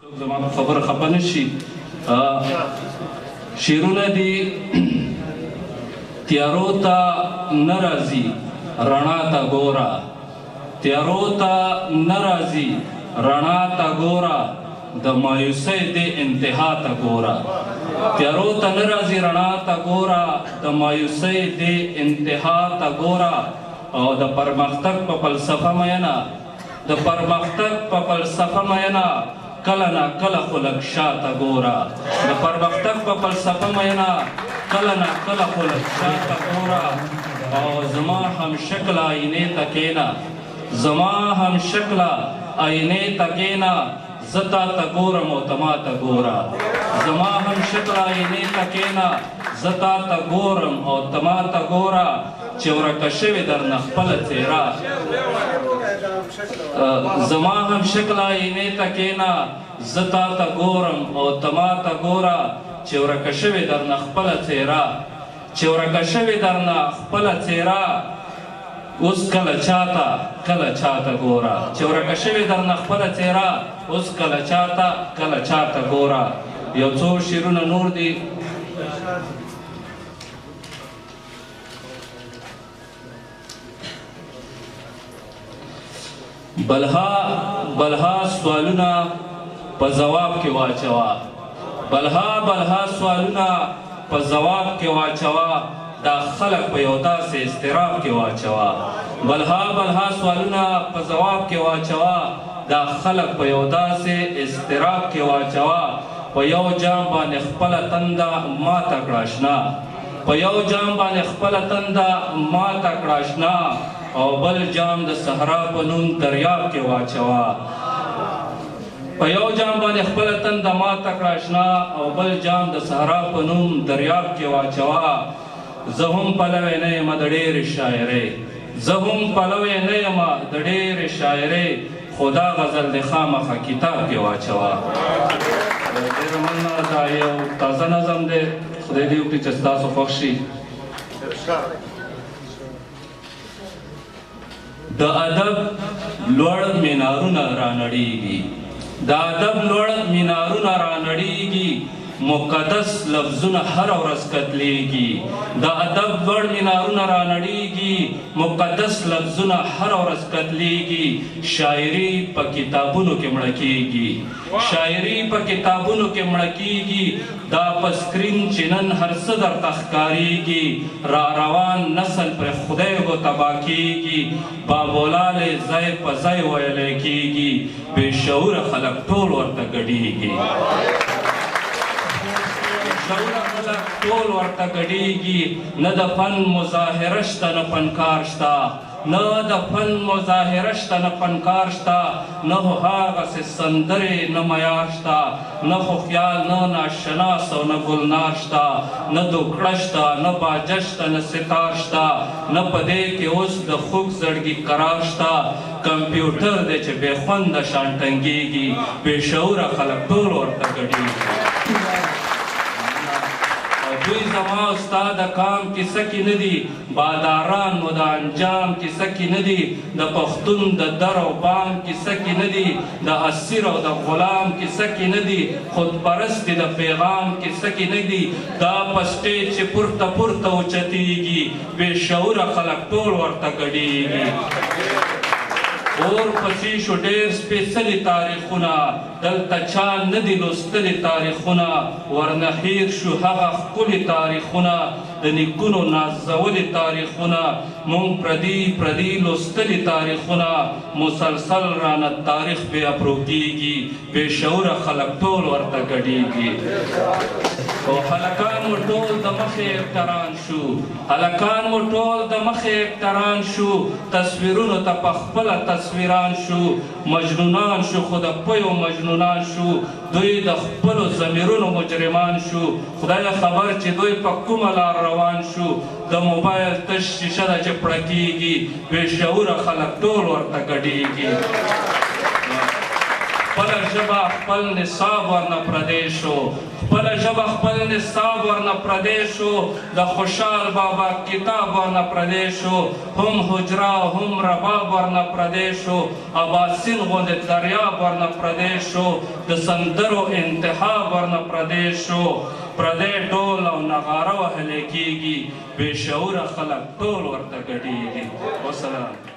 څوک زما په خبره خپه نه شي. شعرونه دي تیارو ته نه راځي رڼا ته ګوره، تیارو ته نه راځي رڼا ته ګوره، د مایوسۍ دې انتها ته ګوره. تیارو ته نه راځي رڼا ته ګوره، د مایوسۍ دې انتها ته ګوره. او د پرمختګ په فلسفه مینه، د پرمختګ په فلسفه مینه، کله نا کله خو لږ شاته ګوره. د پرمختګ په فلسفه مینه، کله نا کله خو لږ شاته ګوره. او زما هم شکله آینې ته کښېنه، زما هم شکله آینې ته کښېنه، زه تا ته ګورم او ته ما ته ګوره. زما هم شکله آینې ته کښېنه، زه تا ته ګورم او ته ما ته ګوره، چې ورکه شوې درنه خپله څېره. زما هم شکله آینې ته کښېنه، زه تا ته ګورم او ته ما ته ګوره، چې ورکه شوې درنه خپله څېره، چې ورکه شوې درنه خپله څېره، اوس کله چاته کله چاته ګوره. چې ورکه شوې درنه خپله څېره، اوس کله چاته کله چاته ګوره. یو څو شعرونه نور دي. بلها بلها سوالونه په ځواب کې واچوه، بلها بلها سوالونه په ځواب کې واچوه، دا خلک په یو داسې اضطراب کې واچوه. بلها بلها سوالونه په ځواب کې واچوه، دا خلک په یو داسې اضطراب کې واچوه. په یو جام باندې خپله تنده ماته کړه اشنا، په یو جام باندې خپله تنده ماته کړه اشنا، او بل جام د صحرا په نوم دریاب کې واچوه. په یو جام باندې خپله تنده ماته کړه اشنا، او بل جام د صحرا په نوم دریاب کې واچوه. زه هم پلوی نه یم د ډېرې شاعرۍ، زه هم پلوی نه یم د ډېرې شاعرۍ، خو دا غزل دې خامخا کتاب کې واچوه. ډېره مننه. دا یو تازه نظم دی، خدای دې وکړي چې ستاسو خوښ شي. د ادب لوړ منارونه رانړیږي، د ادب لوړ منارونه رانړیږي، مقدس لفظونه هره ورځ قتلیږي. د ادب لوړ منارونه رانړیږي، مقدس لفظونه هره ورځ قتلیږي. شاعري په کتابونو کې مړه کیږي، شاعري په کتابونو کې مړه کیږي. دا په سکرین چې نن هر څه درته ښکارېږي، را روان نسل پر خدای ګو تباه کیږي. بابولالې ځای په ځای ویلی کیږي، بې شعوره خلک ټول ورته ګډیږي، شعوره خلک ټول ورته ګډیږي. نه د فن مظاهره شته نه فنکار شته، نه د فن مظاهره شته نه فنکار شته، نه خو هغسې سندرې نه معیار شته، نه خو خیال نه ناشناس او نه ګلنار شته، نه دوکړه شته نه باجه شته نه ستار شته، نه په دې کې اوس د خوږ زړګي قرار شته. کمپیوټر دی چې بې خونده شان ټنګېږي، بې شعوره خلک ټول ورته ګډېږي. دوی زما او ستا د کام کیسه کې نه دي، باداران مو د انجام کیسه کې نه دي، د پښتون د در او بام کیسه کې نه دي، د اسیر او د غلام کیسه کې نه دي، خودپرستي د پیغام کیسه کې نه دي. دا په سټیج چې پورته پورته اوچتېږي، بې شعوره خلک ټول ورته ګډېږي. اور پسې شو ډېر سپېڅلي تاریخونه، دلته چا نه دي لوستلي تاریخونه، ورنه هېر شو هغه ښکلي تاریخونه، د نیکونو نازولي تاریخونه. مونږ پردي پردي لوستلي تاریخونه، مسلسل رانه تاریخ بې اپرو کېږي، بې شعوره خلک ټول ورته ګډېږي. او هلکان مو ټول د مخې اکټران شو، هلکان مو ټول د مخې اکټران شو، تصویرونو ته په خپله تصویران شو، مجنونان شو خو د پیو مجنونان شو، دوی د خپلو ضمیرونو مجرمان شو. خدای خبر چې دوی په کومه لار روان شو. د موبایل تش شیشه ده چې پړه کېږي، بې شعوره خلک ټول ورته ګډېږي. خپله ژبه خپل نصاب ورنه پردی شو، خپله ژبه خپل نصاب ورنه پردی شو، د خوشحال بابا کتاب ورنه پردی شو، هم حجره هم رباب ورنه پردی شو، اباسین غوندې دریاب ورنه پردی شو، د سندرو انتخاب ورنه پردی شو. پردی ډول او نغاره وهلی کیږي، بې شعوره خلک ټول ورته ګډیږي. وسلام.